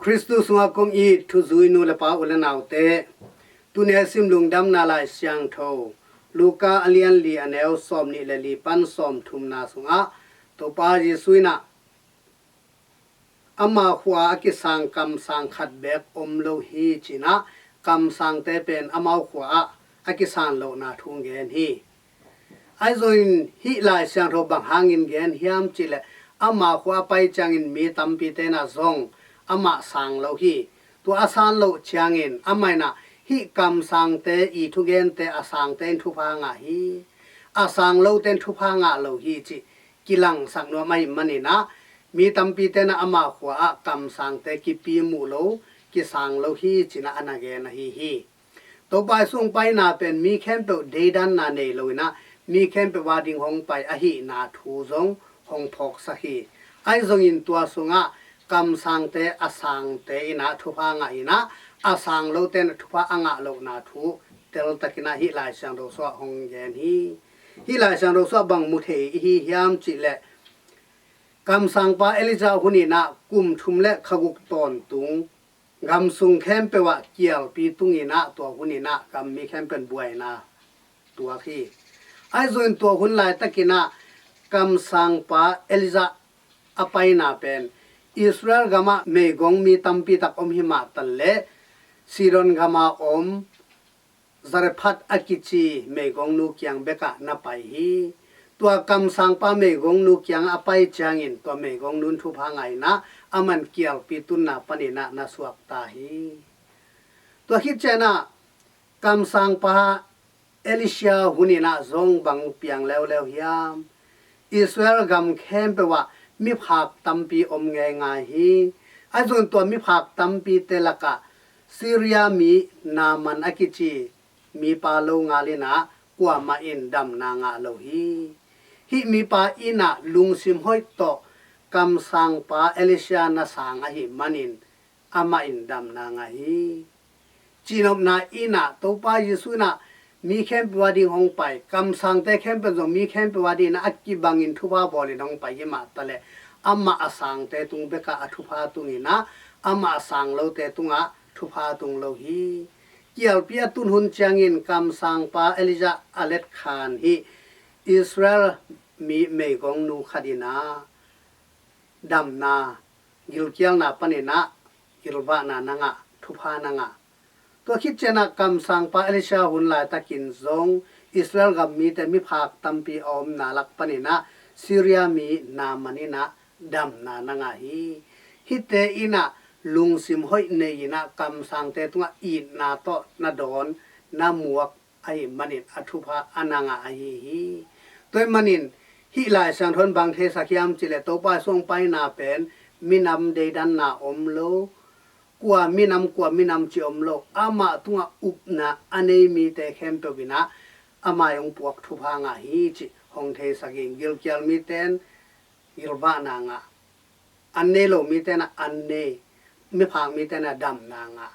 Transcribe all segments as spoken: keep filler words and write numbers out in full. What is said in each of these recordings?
Khristu sungah kong it thuzui nu le pa, u le naute, tuni a sim Lungdamna Lai Siangtho Luka a lian li, a neu sawm nih le li pan sawm thumna sungah Topa Jesu in ah ama khua a kisang kamsang khat beek om lo hi ci-in ah, kamsangte pen amau khua ah a kisan lohna thu gen hi. Ahi zongin hih Lai Siangtho bang hangin gen hiam cih leh, ama khua a pai ciangin mi tampite in ah zong amah sang lo hi. Tua a san loh ciangin amah in ah hih kamsangte i thugente a sangte in thupha ngah hi, a sang lote in thupha ngah lo hi cih kilangsak nuam ahih manin ah, mi tampite in ah ama khua ah kamsangte kipi muh lo, kisang lo hi ci-in ah a na gen ahi hi. Topa Jesu hong paina pen mi khempeuh deidanna nei lo-in ah, mi khempeuh a ding hong pai ahihna thu zong hong phawksak hi. Ahi zongin tua sungah kamsangte a sangte in ah thupha ngah in ah, a sang lote in ah thupha a ngah lohna thu teltakin ah hih Lai Siangtho sungah hong gen hi. Hih Lai Siangtho sungah bang mu thei i hi hiam cih leh, kamsangpa Elijah hun in ah kum thum le kha guk tawntung gam sung khempeuh ah kialpi tung in ah, tua hun in ah gam mi khempeuh in buaina tuak hi. Ahi zongin tua hun laitakin ah kamsangpa Elijah a paina pen Israel gamah meigong mi tampi tak om hi mah taleh, Sidon gama om Zarephath a kici meigongnu kiang bekah na pai hi. Tua kamsangpa meigongnu kiangah a pai ciangin tua meigongnu in thupha ngah in ah, aman kialpi tunna panin ah na suakta hi. Tua khit ciangin ah kamsangpa Elisha hun in ah zong bang piang leuleu hiam? Israel gam khempeuh ah miphak tampi om ngeingai hi. Ahi zongin tua miphak tampite lakah Syria mi Naaman a kici mipa lo ngal in ah kuamah in damna ngah lo hi. Hih mipa in ah lungsim hoih tawh kamsangpa Elisha na sang ahih manin amah in damna ngah hi. Cihnopna in ah Topa Jesu in ah mi khempeuh a ding hong pai, kamsangte khempeuh zong mi khempeuh a ding in ah a kibangin thupha bawlin hong pai hi mah taleh, amah a sangte tung bekah a thupha tung in ah, amah a sang lote tungah thupha tung lo hi. Kialpi a tun hun ciangin kamsangpa Elijah a letkhan hih Israel mi meigongnu khat in ah damna, gilkialna panin ah gilvahna na ngah, thupha na ngah. Tua khit ciangin ah kamsangpa Elisha hun laitakin zong Israel gam mite miphak tampi a omna lak panin ah Syria mi Naaman in ah damna na ngah hi. Hihte in ah lungsim hoih nei in ah kamsangte tungah itna tawh na dawn, na muak ahih manin a thupha a na ngah ahi hi. Tua ahih manin hih Lai Siangtho in bang theisak hiam cih leh, Topa Jesu hong paina pen minam deidanna om lo, kua minam, kua minam cih om lo, amah tungah upna a nei mite khempeuh in ah a mai hong puak thupha ngah hi cih hong theisak hi. Gilkial mite in gilvahna ngah, an nei lo mite in ah an nei, miphak mite in ah damna ngah.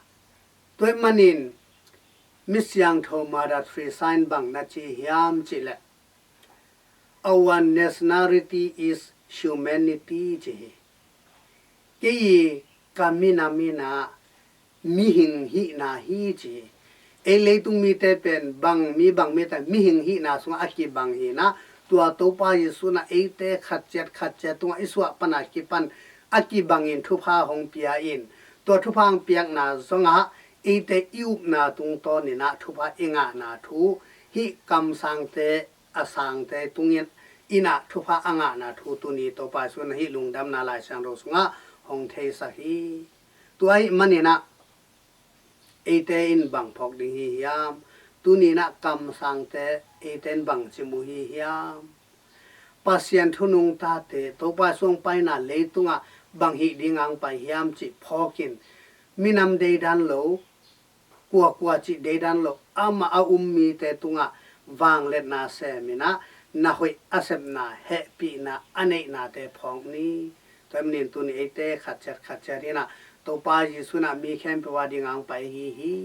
Tua ahih manin mi siangtho Mother Teresa in bang na ci hiam cih leh, "Our nationality is humanity," ci hi. Kei i ka minam in ah mihing hihna hi ci hi. Ei leitung mite pen bang mi, bang mite mihing hihna sungah a kibang hi in ah, tua Topa Jesu in ah eite khat ciat khat ciat tungah i suah pan a kipan a kibangin thupha hong pia in, tua thupha hong piakna zongah eite i upna tungtawn in ah thupha i ngahna thu, hih kamsangte a sangte tungin in ah thupha a ngahna thu tuni Topa Jesu in ah hih Lungdamna Lai Siangtho sungah hong theisak hi. Tua ahih manin ah eite in bang phawk ding hi hiam? Tuni in ah kamsangte eite in bang cim uh hi hiam? Pasian thu nungtate, Topa Jesu hong paina leitungah bang hih ding a hong pai hiam cih phawkin, minam deidan lo, kuakua cih deidan lo, amah a um mite tungah vangliatna sem in ah, na hoih a sepna, hehpihna a neihnate phawk ni. Tua ahih manin tuni eite khat ciat khat ciat in ah, Topa Jesu in ah mi khempeuh a ding a hong pai ahi hi.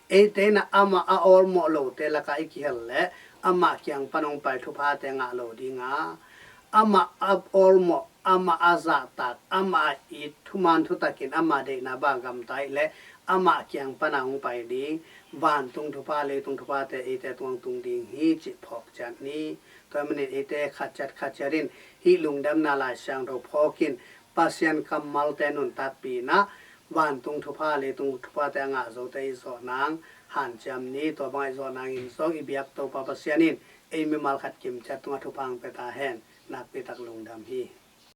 Eite in ah amah a awlmawh lote lakah i kihel leh, amah kiang pan hong pai thuphate ngah lo ding a, amah a awlmawh, amah a zahtak, amah a it, thuman thutakin amah deihna bang gamta ahih leh amah kiang pana hong pai ding, vantung thupha, leitung thuphate eite tungah tung ding hi cih phawk ciat ni. Tua ahih manin eite khat ciat khat ciat in hih lungdamna Lai Siangtho phawk in Pasian kammalte nuntakpih in ah vantung thupha, leitung thuphate a ngah zote i zawh nang hanciam ni. Tua bangah i zawh nangin zong i biak Topa Pasian in ei mimal khat kimciat tungah thupha hong pia ta hen. Nakpi tak lungdam hi.